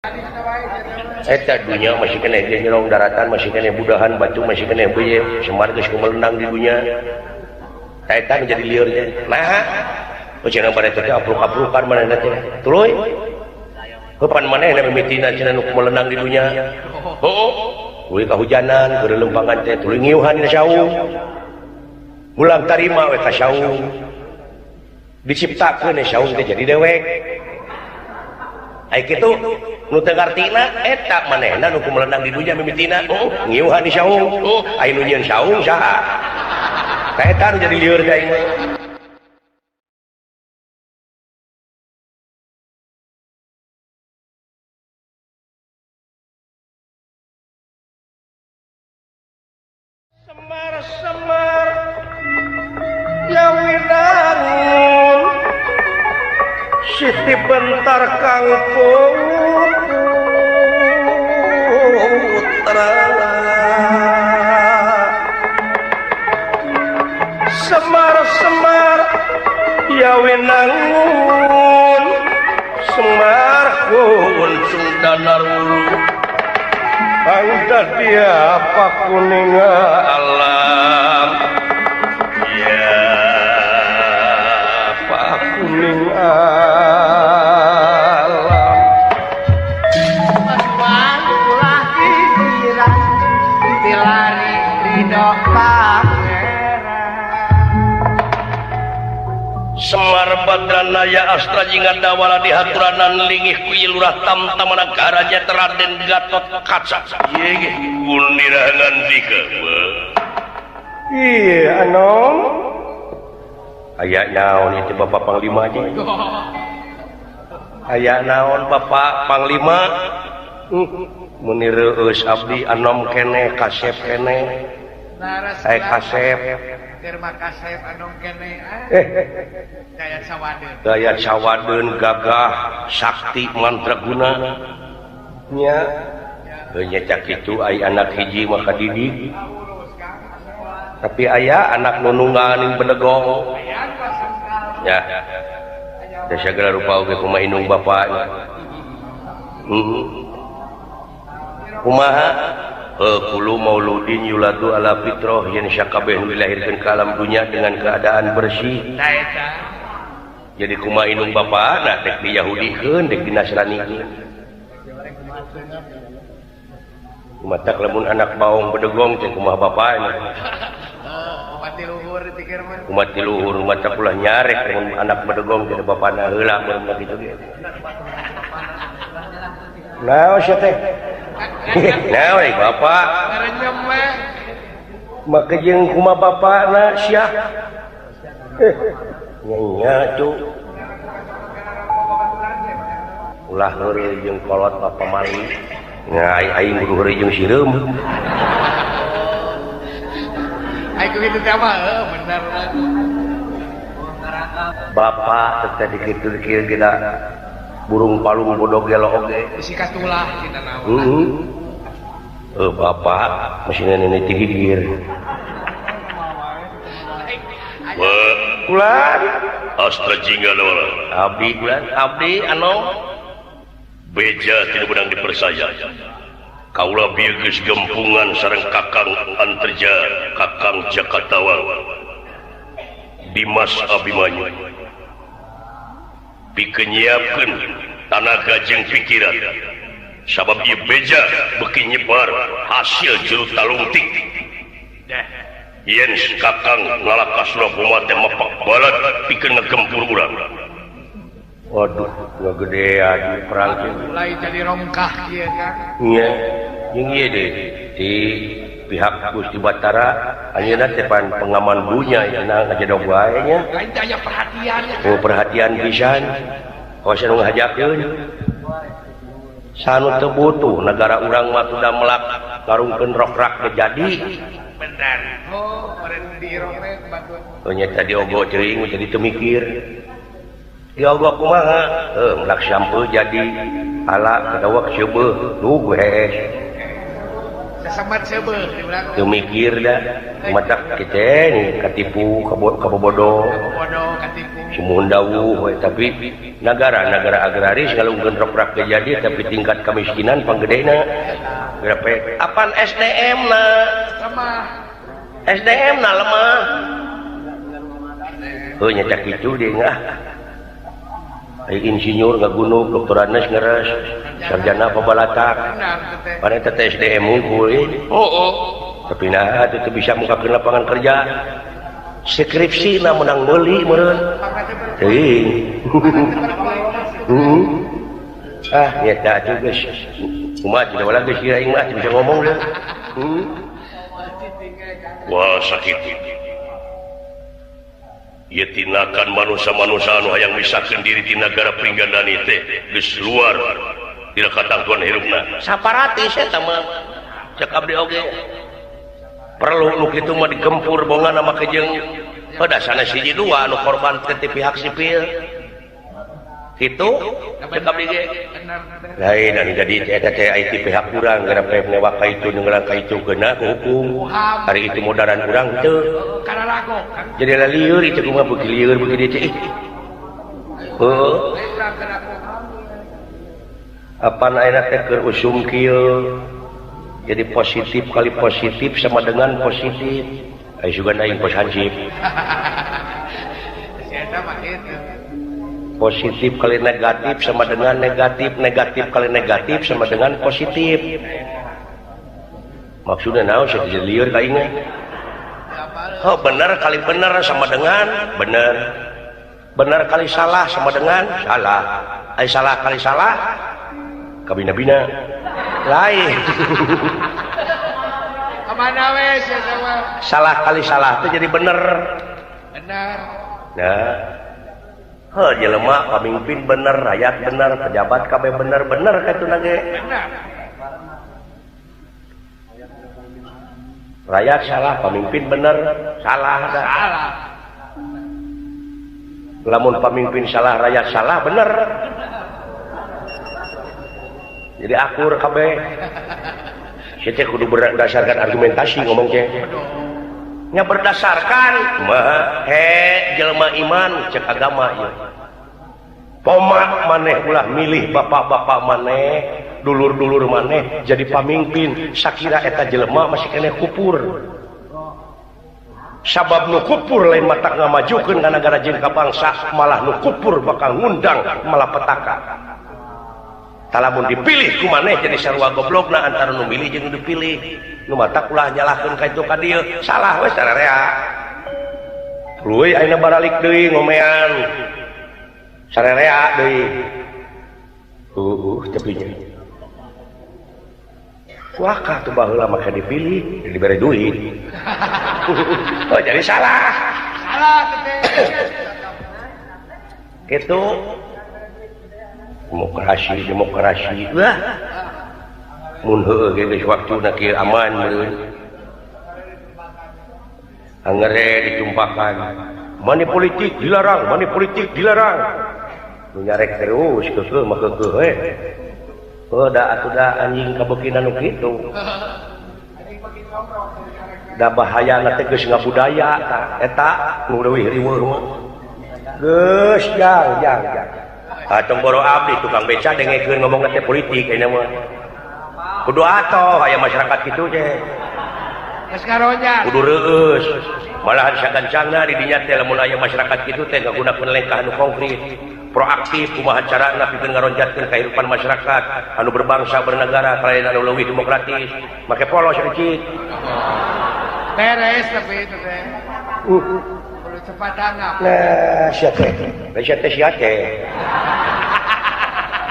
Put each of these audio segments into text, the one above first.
Eta dunya masih keneh nyelong daratan masih keneh budahan batu masih keneh beuyeum Semar geus kumelenang di dunya. Eta jadi lieur teh. Nah, cenah bare teh apruk-aprukan manehna teh. Tuluy. Kapan manehna mimitina cenah nu kumelenang di dunya. Heuh. Tuluy kahujanan keur lempangan teh tuluy ngiuhan dina saung. Ulang tarima we ka saung. Diciptakeun saung teh jadi dewek. Ai kitu nu teu ngartina eta manehna nu kumelenang di dunya mimitina ngiuhan di saung. Ai nu nyieun saung saha? Ka eta nu jadi lieur ka aing mah. Semar-semar yang winangun Siti bentar kang putra Semar-semar ya winangun Semar kuncung danarwulu Angda dia pakuning alam ya pakuning alam ulah pikiran tilari ridho pangeran Semar Badranaya Astra jingga dawala di haturanan lingih ku lurah tamtamana karaja Raden Gatot Kaca. Ieu gunirahangan dika. Iya anom aya naon ieu Bapak Panglima aja. Aya naon Bapak Panglima? Mun reueus abdi anom keneh kasep keneh. Saya kasep. Terima kasih anom keneh. Gaya sawadeun. Gaya sawadeun gagah sakti mantraguna. Nya. Heuh nya kitu ai anak hiji mah kadidik. Tapi aya anak nu nungganing bedegong. Ya. Da sagala rupa oge kumaha indung bapa. Kumaha? Kullu mauludin yuladu ala fitrah yen sakabeh nu dilahirkeun ka alam dunya dengan keadaan bersih. Jadi kumaha indung bapana dek di Yahudikeun dek di Nasranikeun. Matak lamun anak baong bedegong teh kumaha bapana. Mati luhur dipikir mah. Mati luhur matak ulah nyarek lamun anak bedegong teh bapana heula mun kitu ge. Naon sia teh? Nah, we bapak. Maka jeung kumaha bapana sia? Nya tuh. Ulah heureuy jeung kolot bapa mali. Nya aing kudu heureuy jeung sireum. Ai kitu teh mah bener. Bapak teh dikitu-kitu gila. Burung palung bodoh gelo oge. Bisi katulah kita naon. Bapak mesinnya nenek tigigir. Kulan Astra jingga dawala. Abdi kulan abdi anu beja tidak menang dipercaya. Kaula bieu geus gempungan sareng Kakang Anterja, Kakang Jakatawa, Dimas Abimanyu. Pikeun nyiapkeun tanaga jeung pikiran. Sabab ieu beja beuki nyebar hasil juru talungtik. Yen Kakang ngalaka Suraboma teh mepak balad pikeun ngegempur urang. Waduh, ngagedean perang teh. Mulai jadi rongkah kieu kan. Nya, jeung ieu deui di pihak Gusti Batara ayeuna teh pan pengaman dunya cenah ngajedog wae nya. Lain teh aya perhatian. Oh, perhatian pisan. Kawas nu ngahajakeun. Sanu teu butuh negara urang mah sudah melak ngarungkeun rokrak teh jadi. Bener. Oh, meureun di rokrak bagus. Oh nya tadi ogo ceuing jadi teu mikir. Diogo kumaha? Heuh, melak sampeu jadi ala kadawak seubeuh duh hees. Sasamat seubeuh di urang. Teu mikir da. Matak kitu nih katipu kabobodo. Kabobodo katipu. Sumuhun dawuh we, tapi negara-negara agraris ngalungkeun roprak ge jadi tapi tingkat kemiskinan panggedena. Grepe apan SDM na? Lemah. SDM na lemah. Heuh nya cak kitu deui ah. Ai insinyur ngagunung, doktorandes ngeres, sarjana pabalatak. Padahal teh SDM unggul. Oh. Tapi nah itu bisa mukakeun lapangan kerja. Skripsi na menang meuli meureun. Teuing. Ah, nyata atuh geus. Kumaha tidak ulah geus aing mah bisa ngomong deh. Wah sakitu. Ieu tinakan manusia-manusia anu hayang misahkeun diri ti nagara Pringgandani teh geus luar tina katangtuan hirupna. Saparatis eta mah. Cek abdi oge. Perlu nu kitu mah digempur bongana make jeung pedasana siji dua anu korban teh ti pihak sipil. Kitu cek abdi ge. Lain anu jadi eta teh ai ti pihak urang gara pep newak ka itu ngelang ka itu kena ku hukum. Hari itu modaran urang teu. Jadi lieur itu kumaha beuki lieur beuki dieu teh. Heuh. Apan ayeuna teh keur usum kieu. Jadi positif kali positif sama dengan positif. Ayo juga aing pos hansip. Positif kali negatif sama dengan negatif, negatif kali negatif sama dengan positif. Maksudnya naon sih jadi lieur ka aing? Oh, benar kali benar sama dengan benar. Benar kali salah sama dengan salah. Ai salah kali salah kabina-bina. Lain. Kemana we sia Salah kali salah itu jadi bener. Bener. Nah. Heuh jelema pamimpin bener, rakyat bener, pejabat kabeh bener, bener kitu na ge. Bener. Rakyat salah, pamimpin bener, salah dah. Salah. Lamun pamimpin salah, rakyat salah, bener. Jadi akur kabeh. Sia teh kudu berdasarkan argumentasi ngomong teh. Nya berdasarkan mah he jelema iman cek agama ieu. Poma maneh ulah milih bapak-bapak maneh, dulur-dulur maneh jadi pamimpin sakira eta jelema masih keneh kupur. Sabab nu kupur lain matak ngamajukeun ka nagara jeung ka bangsa, malah nu kupur bakal ngundang malapetaka. Talamun dipilih ku maneh jadi sarua goblokna antara nu milih jeung nu dipilih. Nu matak ulah nyalahkeun ka itu ka dieu, salah we sararea. Lueuy ayeuna baralik deui ngomean. Sararea deui. Tapi nya. Wah, kah tuh baheula make dipilih, dibere duit. Oh, jadi salah. Salah teh. Kitu. Demokrasi, demokrasi. Wah. Mun heueuh ge geus waktuna kieu aman meureun. Angere ditumpakan. Money politik dilarang, money politik dilarang. Nu nyarek terus keukeuh mah keukeuh we. Oh, da atuh da anjing kabeukina nu kitu. Da bahayana teh geus ngabudaya tah eta nu leuwih riweuh mah. Geus jang jang jang. Atong boro abdi tukang beca dengekeun ngomong teh politik ayeuna mah. Kudu atoh aya masyarakat kitu teh. Geus ngaronjat. Kudu reueus. Malahan sagancangna di dinya teh lamun aya masyarakat kitu teh ngagunakeun lengkah anu konkret. Proaktif kumaha carana pikeun ngaronjatkeun kahirupan masyarakat anu berbangsa bernegara kalayan anu leuwih demokratis. Make polos cik. Beres tapi itu teh. Kudu cepat tanggap. Nah, sia teh. Sia teh sia teh.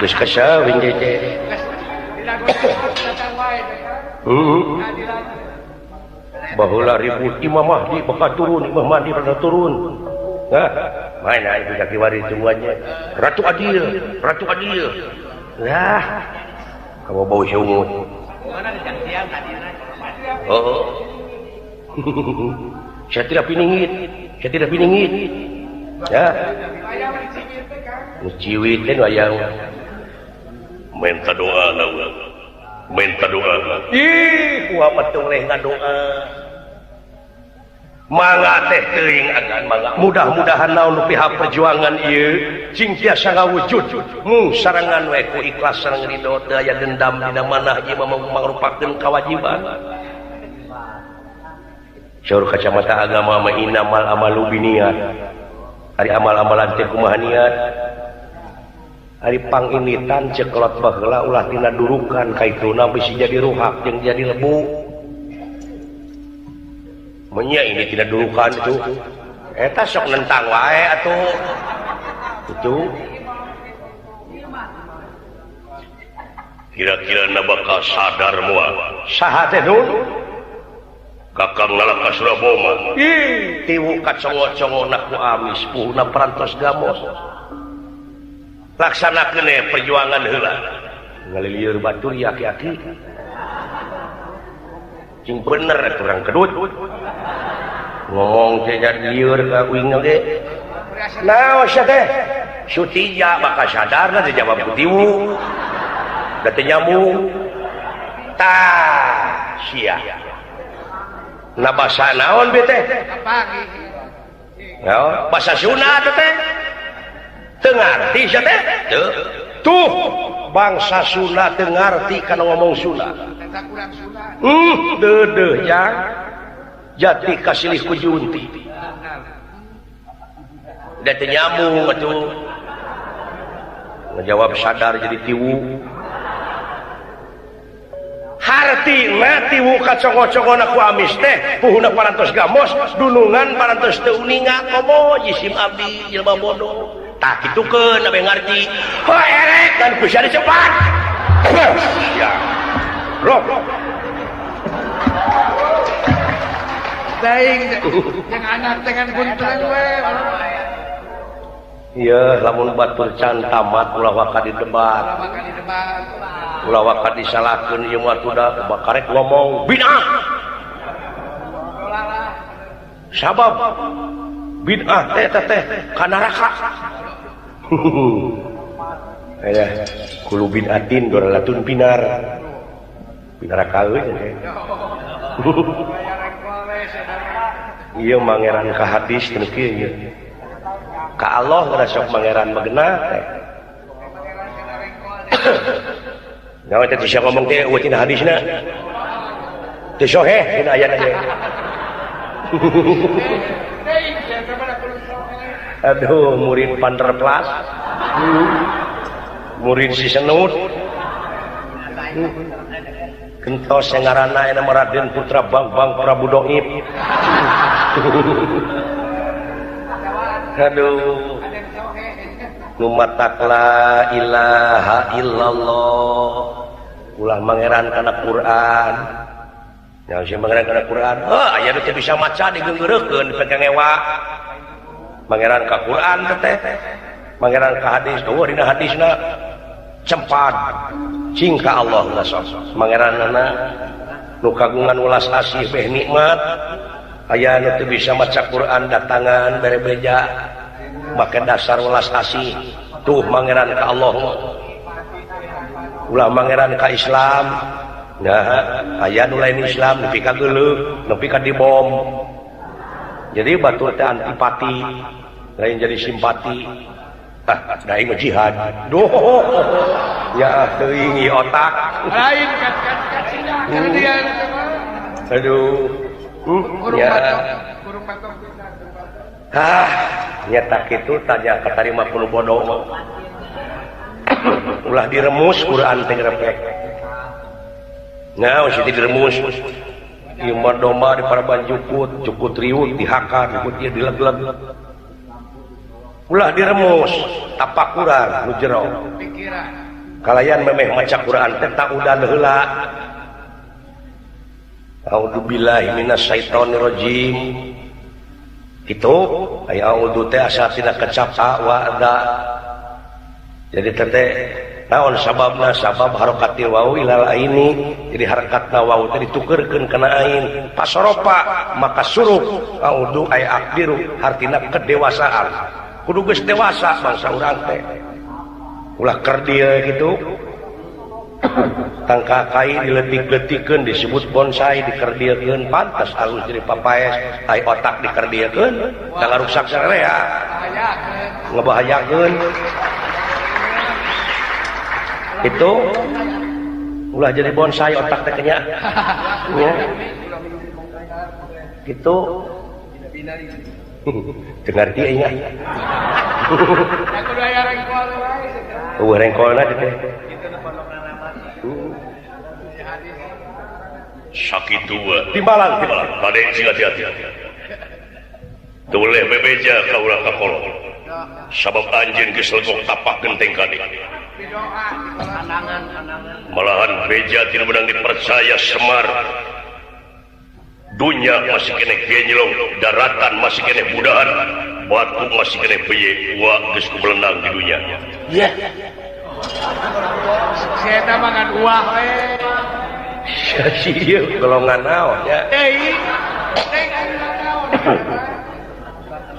Geus kesel wing teh. Baheula ribut Imam Mahdi bakal turun, Imam Mahdi bakal turun. Nah, main aja kaki wari tungguannya. Ratu Adil, Ratu Adil. Nah, kamu bau sungut. Oh. Saya tidak piningit, saya tidak piningit. Ya. Ciwit teh wayang. Minta doa na urang. Minta doa. Ih, kuah petung leh ngadoa. Mangga teh teuing agan mangga mudah-mudahan naon nu pihak perjuangan ieu cing tiasa ngawujud mung sarengan we ku ikhlas sareng ridho teu aya dendam dina manah ieu mah mangrupakeun kawajiban. Saur kacamata agama mah innamal amalu binniyat. Ari amal-amalan teh kumaha niat? Ari panginitan ceklot baheula ulah tina durukan kaituna bisi jadi ruhak jeung jadi lebu. Menya ini tidak durukan itu eta sok nentang wae atuh itu kira-kira na bakal sadar moal saha teh nun kakang nalaka Suraboma ih tiwu kacongo-congona ku amis puhuna parantos gamos laksanakeun perjuangan heula ngalilieur batur ya aki-aki cing bener kurang kedut ngomong teh jadi lieur ka uing ge naon sia teh Sutija bakal sadarna dijawab ku tiwu da teu nyambung tah sia na basa naon be teh naon basa Sunda teh teu ngarti sia teh tuh bangsa Sunda teu ngarti kana ngomong Sunda deudeuh jang jati kasilih ku junti da teu nyambung atuh ngajawab sadar jadi tiwu hartina tiwu kacongo-congona ku amis teh puhuna parantos gamos dunungan parantos teu uninga komo jisim abdi jelema bodoh tah kitukeun abe ngarti ho erek dan ku sia dicepat ya roh daing yang anak dengan guntulan we. Iya, lamun batur can tamat ulah waka di debat. Ulah waka disalahkeun ieu mah tuh bakarek ngomong bid'ah. Sabab bid'ah teh teh ka neraka. Aya kulo bid'atin dolalatun pinar. Pinar euy teh. Ieu mangeran ka hadis teu kieu ieu. Ka Allah geus sok mangeran magena teh. Nyawa teh bisa ngomong teh eueuh tina hadisna. Teu soheh dina ayana ge. Aduh, murid Panderplas. Murid si Senut. Gentos yang ngaranna aya Raden Putra Bangbang Prabu Doib. Aduh. Nu matak la ilaha illallah. Ulah mangeran kana Quran. Nya si mangeran kana Quran. Heuh, aya nu teu bisa maca digeunggeureukeun dipegang ngewa. Mangeran ka Quran teh. Mangeran ka hadis, eueuh dina hadisna cempad. Cing ka Allah sok mangeranana nu kagungan welas asih beh nikmat aya nu teu bisa maca Quran datangan bere beja make dasar welas asih tuh mangeran ka Allah ulah mangeran ka Islam nah aya nu lain Islam nepi ka geuleuh nepi ka dibom jadi batur teh antipati lain jadi simpati ah daing jihad duh ya teuing ieu otak lain kan kan aduh ya ah nyata kitu tanya katarima ku bodoh ulah diremus Quran teh ngrepek nah geus diremus ieu mah domba di paraban jukut jukut riut dihakan jukut ieu dileg-leg ulah diremus tapakuran nu jero kalayan memeh maca Quran teh tak udan heula A'udzubillahi minasyaitonirrajim kitu aya a'udzu teh asa tina kecap a wa da jadi teh naon sababna sabab harakatil wawu ilal aini jadi harakatna wawu teh ditukeurkeun kana ain pasoropa maka suruh a'udzu ay aqdiru hartina kedewasaan kudu geus dewasa bangsa urang teh ulah kerdil gitu Tangka kai diletik-letikeun disebut bonsai dikerdilkeun pantas alus jadi papaes ai otak dikerdilkeun da ngaruksak sararea ngebahayakeun itu ulah jadi bonsai otak teh nya nya gitu teu ngarti aing ah eueuh rengkolna teh sakitu we timbalan timbalan kade sing hati-hati teu boleh bebeja ka urang ka kolot sabab anjeun geus legok tapak genteng kade malahan beja tidak menang dipercaya Semar dunya masih kene genjlong daratan masih kene budahan batu masih kene beye wa geus kumelenang di dunya ya si eta mah ngan uah we si ieu golongan naon nya teuing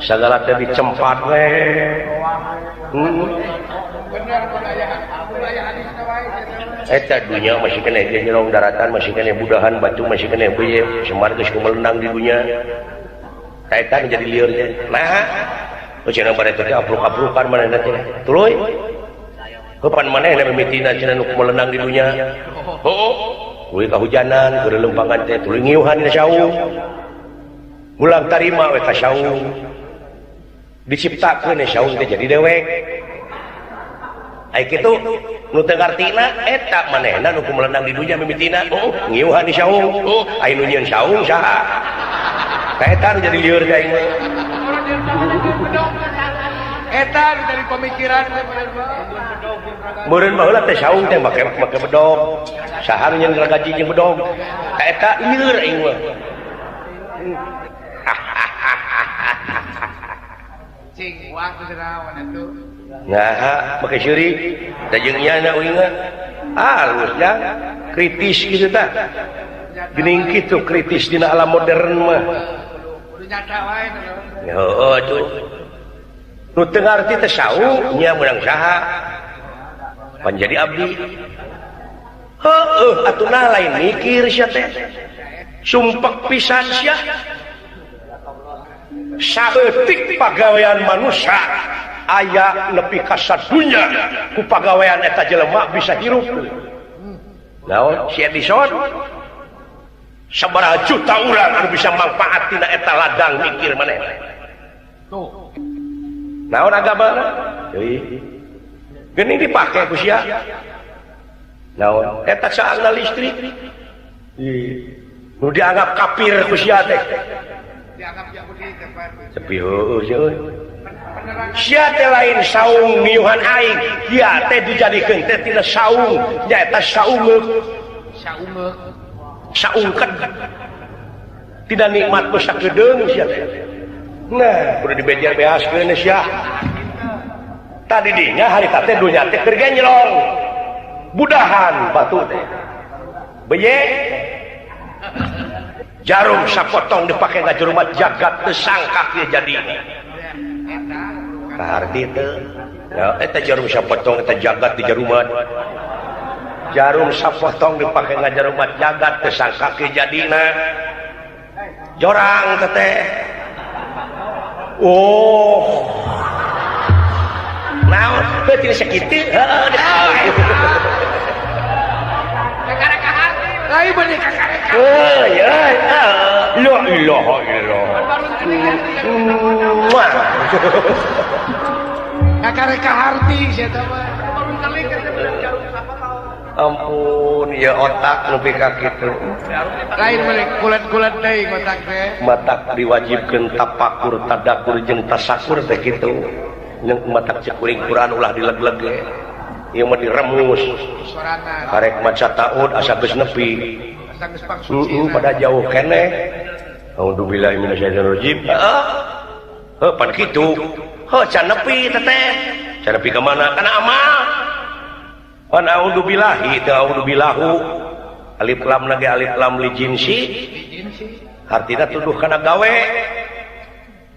sagala teh dicempat we eta dunya masih kene genjlong daratan masih kene budahan batu masih kene beye Semar geus kumelenang di dunya eta jadi lieur teh nah cenah bare teh apruk-aprukan manehna teh tuluy kapan manehna mimitina cenah nu kumelenang di dunya heuh tuluy kahujanan keur lempangan teh tuluy ngiuhan dina saung ulang tarima we ka saung diciptakeun saung teh jadi dewek ai kitu nu teu ngartina eta manehna nu kumelenang di dunya mimitina oh ngiuhan di saung oh ai nu nyieun saung saha eta nu jadi lieur ka aing mah eta nu dari pemikiran teh meureun baheula teh saung teh make make bedog saha nu nyieun gergaji jeung bedog eta lieur aing mah cing uang teh naon atuh nah make seurik da jeung nyana uing mah halus nya kritis kitu tah geuning kitu kritis dina alam modern mah kudu nyata wae heueuh atuh nu teu ngarti teh saung nya meunang saha pan jadi abdi heueuh atuh nah lain mikir sia teh sumpek pisan sia saeutik pagawean manusia aya nepi ka sadunya ku pagawean eta jelema bisa hirup naon si Edison sabaraha juta urang anu bisa manfaat tina eta ladang mikir manehna tuh naon agama deui geuning dipake ku sia naon eta saangna listrik nu dianggap kafir ku sia teh dianggap Yahudi teh tapi heueuh sia euy sia teh lain saung ngiuhan aing sia teh dijadikeun teh tina saung nyaeta saungeuk saungeuk saungkeun tidak nikmat nu sakedeung sia teh nah kudu dibejer beaskeun sia tadi dinya harita teh dunya teh keur genjlong budahan batu teh beye jarum sapotong dipake ngajurumat jagat teu sangkak ieu jadi kaharti teu ya eta jarum sapotong eta jagat di jarumat jarum sapotong dipake ngajarumat jagat teu sangkak ieu jadina jorang teh oh naon teu tina sakitu heueuh lain bener kakarek heuh ya la ilaha illallah kakarek kaharti sia teh mah baru telik teh bener jarum sapotong ampun ya otak nepi ka kitu lain bener kulet-kulet deui otak teh matak diwajibkeun tapakur tadakur jeung tasakur teh kitu jeung matak cek kuring Quran ulah dileg-leg ge ieu mah diremus sorangan karek maca taud asa geus nepi asa geus pangsuci pada jauh keneh A'udzubillahi minasyaitonirrajim heeh heuh pan kitu heuh can nepi teteh can nepi ka mana kana amal pan a'udzubillahi teu a'udzubillahu alif lam lagi alif lam li jinsi hartina tuduh kana gawe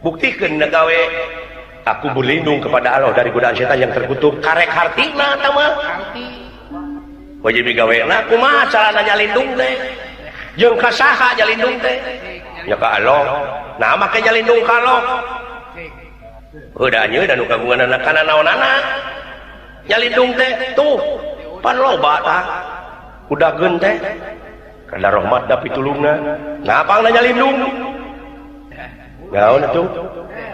buktikeun na gawe aku berlindung kepada Allah dari godaan setan yang terkutuk karek hartina tah mah Wajib digawe na kumaha carana nyalindung teh jeung ka saha nyalindung teh nya ka Allah nah make nyalindung ka Allah heuh anjeun da nu kagunganna kana naonana nyalindung teh tuh pan loba tah udageun teh kada rahmat da pitulungna nah pangna nyalindung naon atuh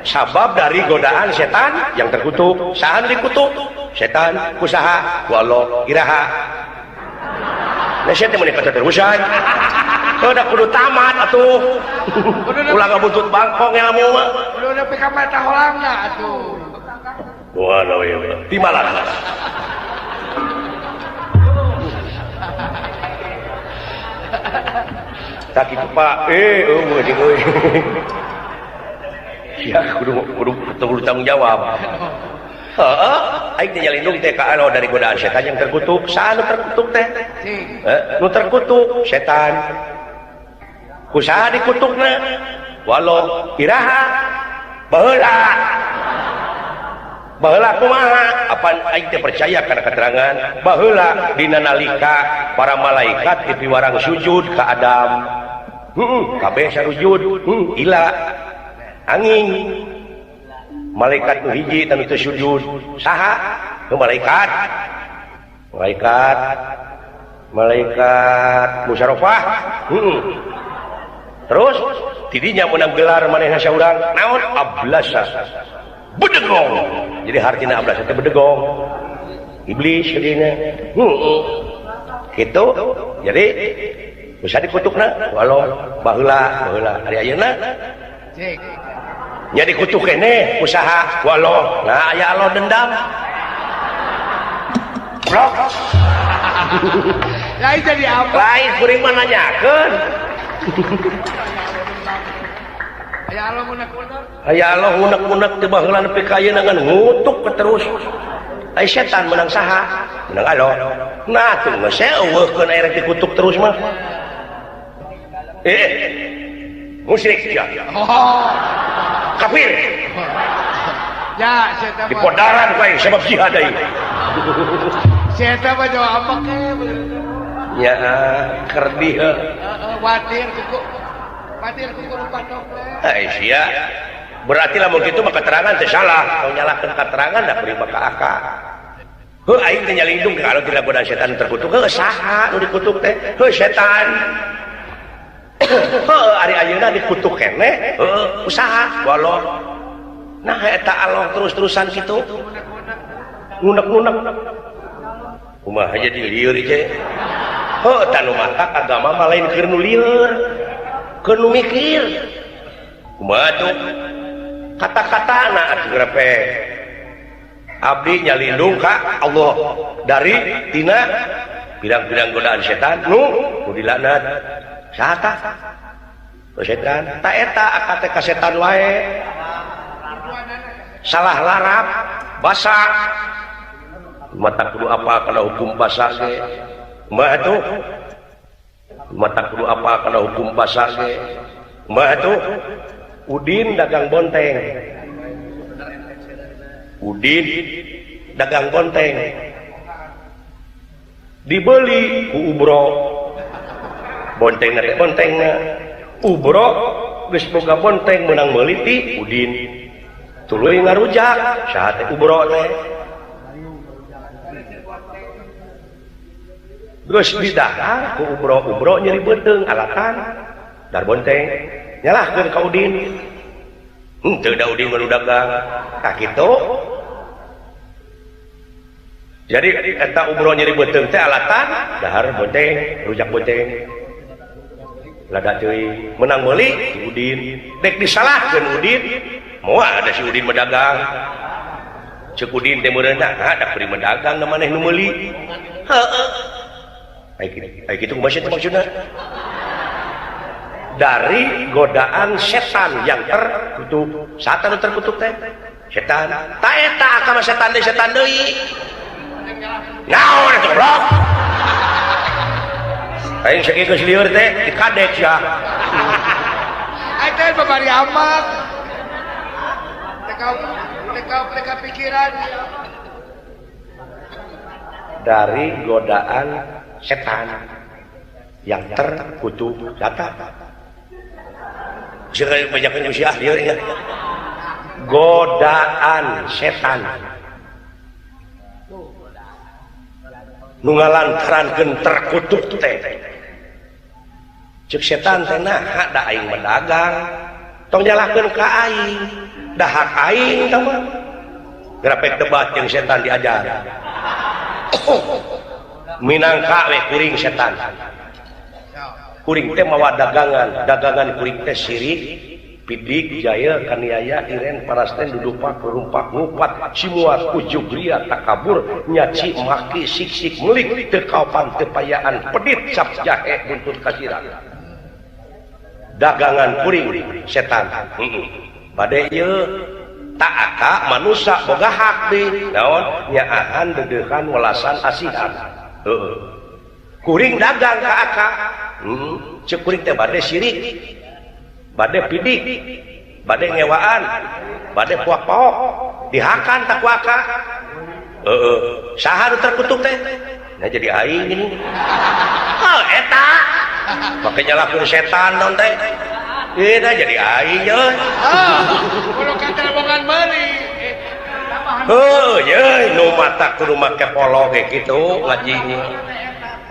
sabab dari godaan setan yang terkutuk saha nu dikutuk setan kusaha ku Allah iraha nah sia teh meuni keterusan udah kudu tamat atuh ulah ngabuntut bangkong ilmu mah kudu nepi ka mata holangna atuh wah we timalan tak kitu Pak eueuh jeung euy ya kudu tanggung jawab heeh aing teh nyalindung teh ka Allah dari godaan setan yang terkutuk saha nu terkutuk teh nu terkutuk setan kusaha dikutukna walau iraha baheula baheula kumaha apan aing teh percaya kana keterangan baheula dina nalika para malaikat dipiwarang sujud ka Adam kabeh sarujud ila angin malaikat nu hiji tanu teu sujud saha nu malaikat malaikat malaikat musyarofah terus tidinya menang gelar manehna saurang naon ablasa bedegong jadi hartina ablasa teh bedegong iblis jadina kitu jadi bisa dikutukna walau baheula baheula ari ayeuna nya dikutuk keneh usaha walau nah aya Allah dendam blok lain jadi apa lain kuring mah nanyakeun aya Allah unek-unek aya Allah unek-unek teh baheula nepi ka ayeuna ngan ngutuk terus ai setan menang saha menang Allah nah tuh geus eueuhkeun aya rek dikutuk terus mah musyrik ya oh kafir ya setan di podaran bae sebab jihad deui setan mah jawab apa ke ya kerdi heeh watir kuku watir kuku patok eh sia berarti lamun kitu mah keterangan teh salah kalau nyalahkeun keterangan da kuring mah ka aka heuh aing teh nyalindung kalau tidak godaan setan terkutuk heuh saha nu dikutuk teh heuh setan heuh ari ayeuna dikutuk keneh heuh usaha walau nah eta Allah terus-terusan kitu ngunek-ngunek kumaha jadi lieur ieu heuh tah nu matak agama mah lain keur nu lieur keur nu mikir kumaha tuh kata-katana atuh grepe abdi nyalindung ka Allah dari tina pirang-pirang godaan setan nu dilaknat saha tah setan ta eta akad teh ka setan wae salah larap basa mata kudu apa kana hukum basa ge mah atuh mata kudu apa kana hukum basa ge mah atuh Udin dagang bonteng Udin dagang bonteng dibeli ku Ubro bontengna teh bontengna Ubro geus boga bonteng meunang meuli ti Udin tuluy ngarujak saha teh Ubro teh geus didahar ku Ubro Ubro nyeri beuteung alatan dar bonteng nyalahkeun ka Udin henteu da Udin mah nu dagang tah kitu jadi eta Ubro nyeri beuteung teh alatan dahar bonteng rujak bonteng lada teuing menang meuli si Udin dek disalahkeun Udin moal ada si Udin medagang ceuk Udin teh meureun nah da kuring medagang da maneh nu meuli heueuh ai kitu kumaha teh maksudna dari godaan setan yang terkutuk setan terkutuk teh setan ta eta akama setan deui setan deui naon atuh goblok aing sakieu geus lieur teh dikadek sia aing teh babari amat teka pikiran. Dari godaan setan yang terkutuk data. Godaan setan nu ngalantarankeun terkutuk teh. Cek setan teh nah da aing mah dagang, tong nyalahkeun ka aing, da hak aing tah mah. Grapek debat jeung setan diajar. Minangka we kuring setan. Kuring teh mawa dagangan, dagangan kuring teh sirik, pidik, jaya, kaniaya, iren, parasten, dudupak, rumpak, ngupat, simuat, ujug, ria, takabur, nyaci, maki, sik-sik, melik, teu kaopan, teu payaan, pedit, cap jahe, buntut kasiran. Dagangan kuring setan. Bade ieu tak aka manusia boga hak deui. Naon? Nyaahan, deudeuhan, welasan, asihan. Heeh. Kuring dagang ka aka. Cek kuring teh bade sirik, bade pidik, bade ngewaan, bade puak-paok, dihakan tak ku aka. Heeh. Saha nu terkutuk teh? Nah jadi aing ini. Oh eta. Make nyalahkeun setan naon teh? Ieu dah jadi aing euy. Ah, kudu katerbogan meuli. Heuh, ye nu mata kudu make polo ge kitu ngajinya.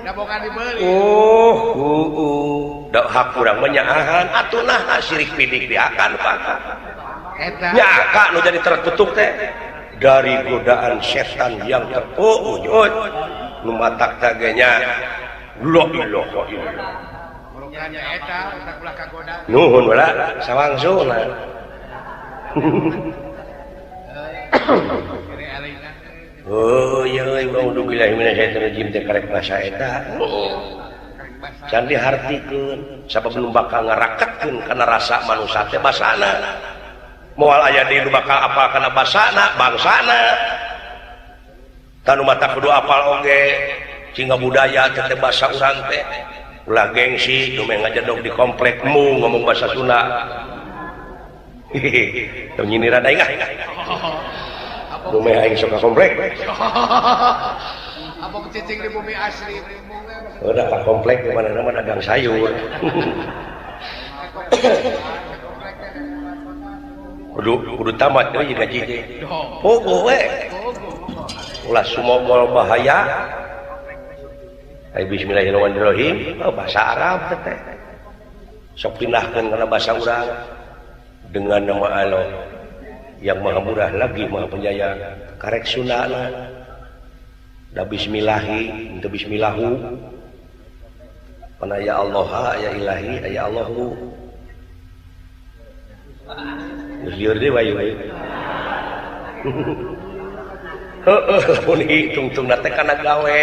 Dabogan dibeli. Oh, heueuh. Da hak urang mah nyaahan atuh nah sirik pidik diakan ku aka. Eta. Nya aka nu jadi terkutuk teh dari godaan setan yang terkutuk. Nu matak teh ge nya la ilaha illallah. Nya eta utak ulah kagoda. Nuhun wala sawangsuna. Oh iya, a'udzubillahi minasyaitonirrajim teh karek basa eta. Can dihartikeun, sabab nu bakal ngaraketkeun kana rasa manusia teh basana. Moal aya deui nu bakal apal kana basana, bangsana. Tanu mata kudu apal oge, sehingga budaya teh basa urang teh. Ulah gengsi, nu meh ngajedog di komplek mu ngomong bahasa Sunda. Hehehe, teu nyindiran aing ah. Nu meh aing sok ka komplek. Apa cicing di bumi asli? Udah ka komplek di mana-mana dagang sayur. Kudu tamat euy gaji teh. Pogo we. Ulah sumogol bahaya. Ay bismillahirrahmanirrahim. Oh, bahasa Arab teh. Sok pindahkeun kana bahasa urang dengan nama Allah yang maha murah lagi maha penyayang. Karek Sundana. Da bismillahi, henteu bismillahu. Pana ya Allah, ya ilahi, ya Allahu. Geus lieur deui wae wae. Heueuh, lamun hitungtungna teh kana gawe.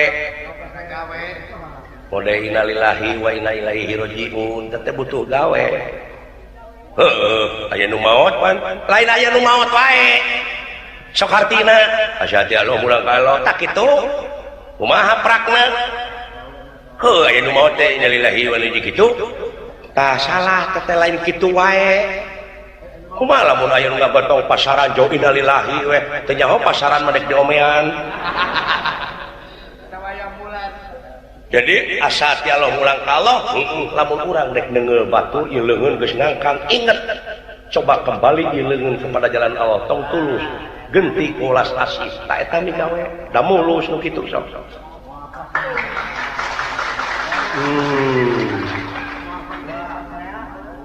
Mode innalillahi wa inna ilaihi rajiun, teh butuh gawe. Heueuh, aya nu maot pan, lain aya nu maot wae. Sok hartina, asyhadu Allah mulang ka Allah, tak kitu. Kumaha prakna? Heuh, aya nu maot teh innalillahi wa inna ilaihi kitu. Tah salah teh lain kitu wae. Kumaha lamun aya nu ngagotong pasaran jauh innalillahi we, teu nyaho pasaran mah dek diomean. Jadi asa ti Allah mulang ka Allah, lamun urang dek neungeul batur ieu leungeun geus ngangkang, inget coba kembali ieu leungeun kepada jalan Allah, tong tulus genti ulas asih ta eta migawe da mulus nu kitu sok.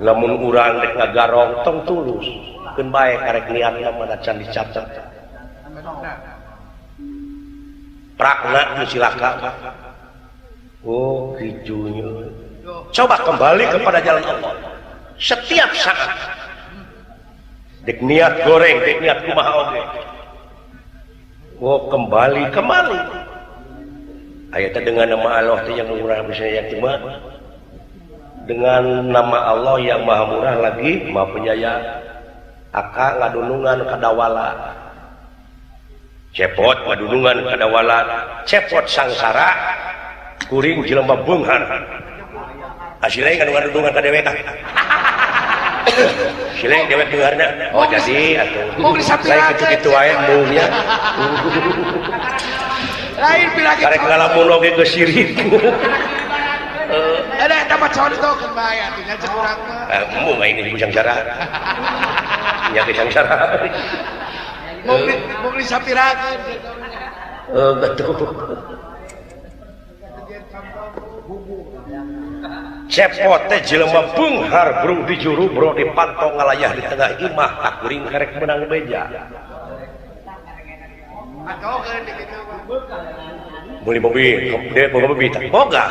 Lamun urang dek ngagarong tong tulus keun bae karek niatna mah can dicatet. Prakna nu cilaka. Oh, kijunya. Coba kembali kepada jalan Allah. Setiap saat. Dek niat goreng, dek niat kumaha oge. Oh, kembali, kembali. Ayatnya dengan nama Allah teh yang murah bisa yang cuma dengan nama Allah yang maha murah lagi maha penyayang. Aka ngadunungan kadawala. Cepot ngadunungan kadawala, cepot sangsara. Kuring jelema beunghar. Asile ngadunungan ka dewek. Sileng dewek beungharna. Oh jadi atuh. Lain kitu-kitu wae embungnya. Lain bilagi. Karek ngalamun oge geus sirik. Ada eta mah contoh keun bae atuh nya cek urang mah. Embung aing geus sangsara. Nya geus sangsara. Mung disapirakeun. Betul. Cepot teh jelema beunghar bro di juru bro di pantong ngalayah di tengah imah kuring karek menang beja. Beli mobil, dia boga mobil, tak boga.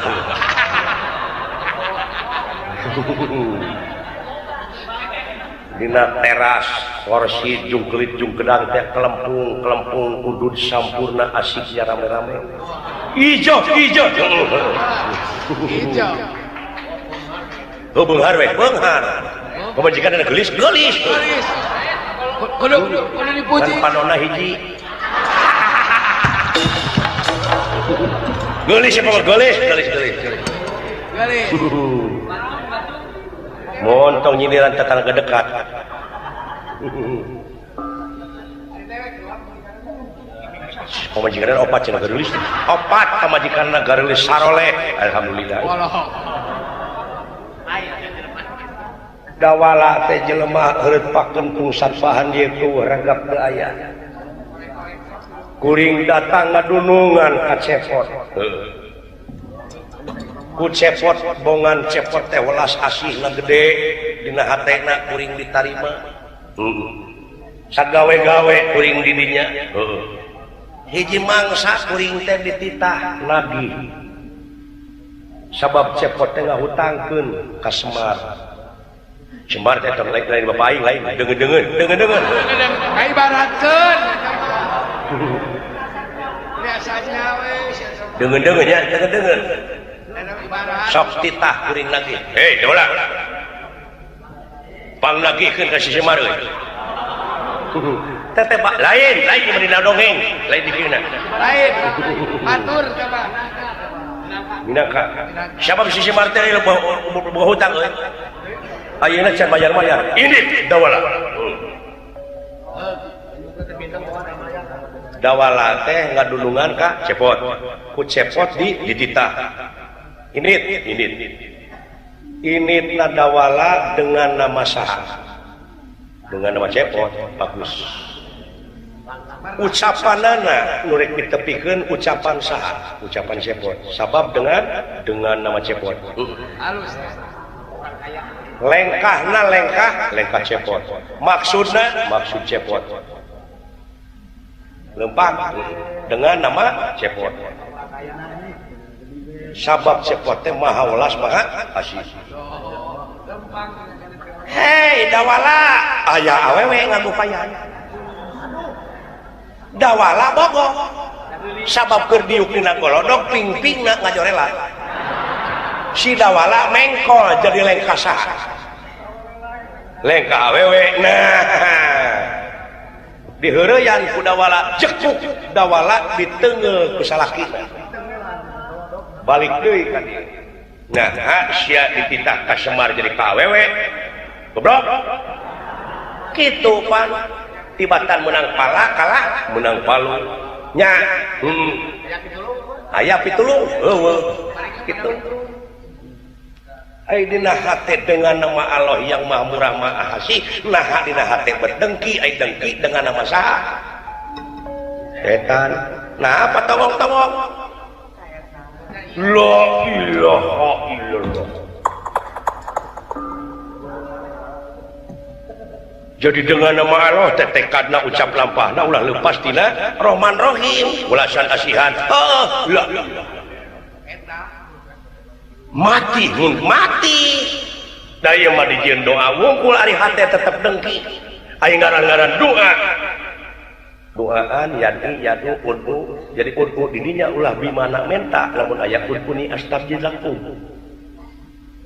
Dina teras kursi jungkelit jungkedang teh kelempung kelempung udud sampurna asiknya rame-rame. Ijo ijo ijo. Oh beunghar we, beunghar. Pamajikan ada geulis, geulis. Kudu kudu dipuji. Panona hiji. Geulis apa geulis? Geulis geulis. Geulis. Montong nyindiran tetangga dekat. Pamajikan opat cenah geulis. Opat pamajikanna geulis saroleh. Alhamdulillah. Dawala teh jelema heureut pakentung satpahan ieu ku ragap teu aya. Kuring datang ngadunungan ka cepot. Ku cepot bongan cepot teh welas asihna gede dina hatena kuring ditarima. Sagawe-gawe kuring di dinya. Hiji mangsa kuring teh dititah nagih. Sabab cepot teh ngahutangkeun ka Semar. Semar teh tong lain bapak aing lain deungeun-deungeun deungeun-deungeun. Kaibaratkeun. Biasanya we deungeun-deungeun nya deungeun-deungeun. Sok titah kuring nagih. Hei, dola. Pang nagihkeun ka si Semar euy. Teteh pak lain, lain di dina dongeng, lain di dina. Lain. Matur coba. Minangka. Siapa si Semar teh boga hutang euy? Ayeuna can bayar-bayar. Ini dawala. Dawala teh ngadulungan ka cepot. Ku cepot di dititah. Init, init. Initna dawala dengan nama saha? Dengan nama cepot, bagus. Ucapanana nu rek ditepikeun ucapan saha? Ucapan cepot. Sabab dengan nama cepot. Halus. Lengkahna lengkah lengkah cepot, maksudna maksud cepot, lempang dengan nama cepot. Sabab cepot teh maha welas maha asih. Hei dawala aya awewe ngagupayan. Dawala bogo sabab keur diuk dina golodog pingpingna ngajorela. Si dawala mengkol jadi lengkah saha? Lengkah awewe. Nah diheureyan ku dawala jekuk dawala diteungeul ku salakina. Balik deui ka dieu. Nah sia dititah ka Semar jadi ka awewe. Goblok. Kitu pan tibatan menang pala kalah menang palu. Nya aya pitulung heueuh kitu. Ai dina hate dengan nama Allah yang Maha Murah Maha Asih, nah dina hate berdengki, ai dengki dengan nama saha? Setan. Nah apa tongong-tongong? La ilaha illallah. Jadi dengan nama Allah teh tekadna ucap lampahna ulah lepas tina Rahman Rahim, ulasan asihan. Heuh, la mati mun mati. Da ieu mah dijieun doa wungkul ari hate tetep dengki. Ari ngaran-ngaran doa. Doaan yadu yadu udhu. Jadi udhu didinya ulah bimana menta lamun aya udhuni astabjid lakum.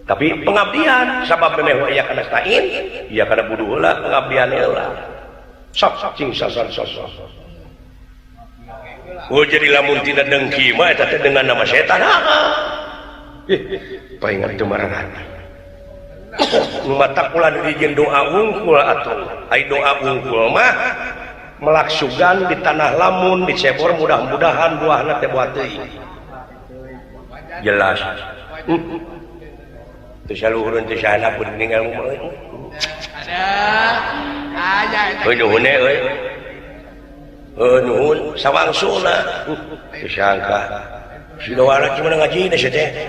Tapi pengabdian sabab memeh wa iya kana stain, iya kana buduh heula pengabdian heula. Sok cing sasan sosok. Oh jadi lamun tina dengki mah eta teh dengan nama setan. Ih, paingan teu mararana. Nu matak ulah dijieun doa wungkul atuh. Ai doa wungkul mah Melak sugan di tanah lamun dicebor mudah-mudahan buahna teh buah teuing. Jelas. Teu saluhureun teu sahanapun ninggal Ada. Aya eta. Euy nuhun euy. Nuhun sawangsuna. Teu sangka. Si Dowara cuma ngaji teh teh.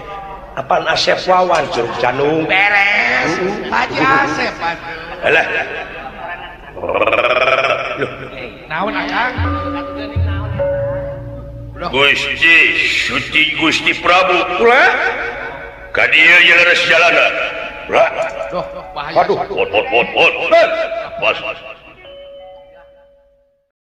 Apaan Asep Wawan Curug Canung. Beres. Haji Asep atuh. Alah. Loh, Naon Akang? Gusti Suti Gusti Prabu ulah. Ka dieu ye leres jalana. Ulah. Duh, bahaya. Waduh. Ot ot ot ot. Pas.